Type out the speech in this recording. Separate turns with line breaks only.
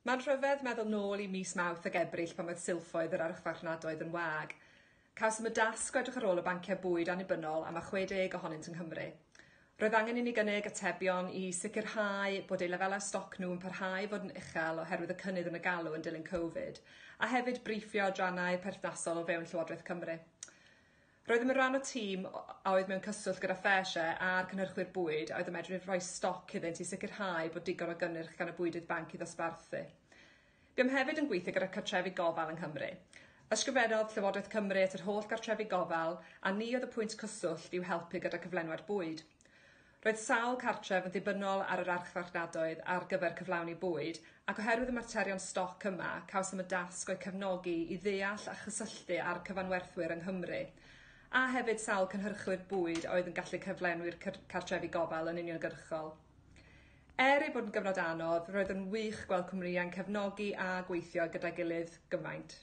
Mae'n rhyfedd meddwl nôl i mis Mawrth ag Ebrill pan oedd silffoedd yr archfarchnadoedd yn wag. Cawsom y dasg o edrych ar ôl y banciau bwyd annibynnol a mae 60 ohonynt yng Nghymru. Roedd angen i ni gynnig atebion i sicrhau bod eu lefelau stoc nhw yn parhau i fod yn uchel oherwydd y cynnydd yn y galw yn dilyn Covid, a hefyd briffio adrannau perthnasol o fewn Llywodraeth Cymru. Roeddem yn rhan o tîm a oedd mewn cyswllt gyda FareShare a'r cynhyrchwyr bwyd a oedd yn medru rhoi stoc iddynt i sicrhau bod digon o gynnyrch gan y bwydydd banc i ddosbarthu. Buom hefyd yn gweithio gyda cartrefi gofal yng Nghymru. Ysgrifennodd Llywodraeth Cymru at yr holl gartrefi gofal a ni oedd y pwynt cyswllt i'w helpu gyda cyflenwad bwyd. Roedd sawl cartref yn ddibynnol ar yr archfarchnadoedd ar gyfer cyflawni bwyd, ac oherwydd y materion stoc yma, cawsom y dasg o'u cefnogi i ddeall a chysylltu â'r cyfanwerthwyr yng Nghymru, a hefyd sawl cynhyrchwyr bwyd a oedd yn gallu cyflenwi'r cartrefi gofal yn uniongyrchol. Er ei bod yn gyfnod anodd, roedd yn wych gweld cwmnïau'n cefnogi a gweithio gyda'i gilydd gymaint.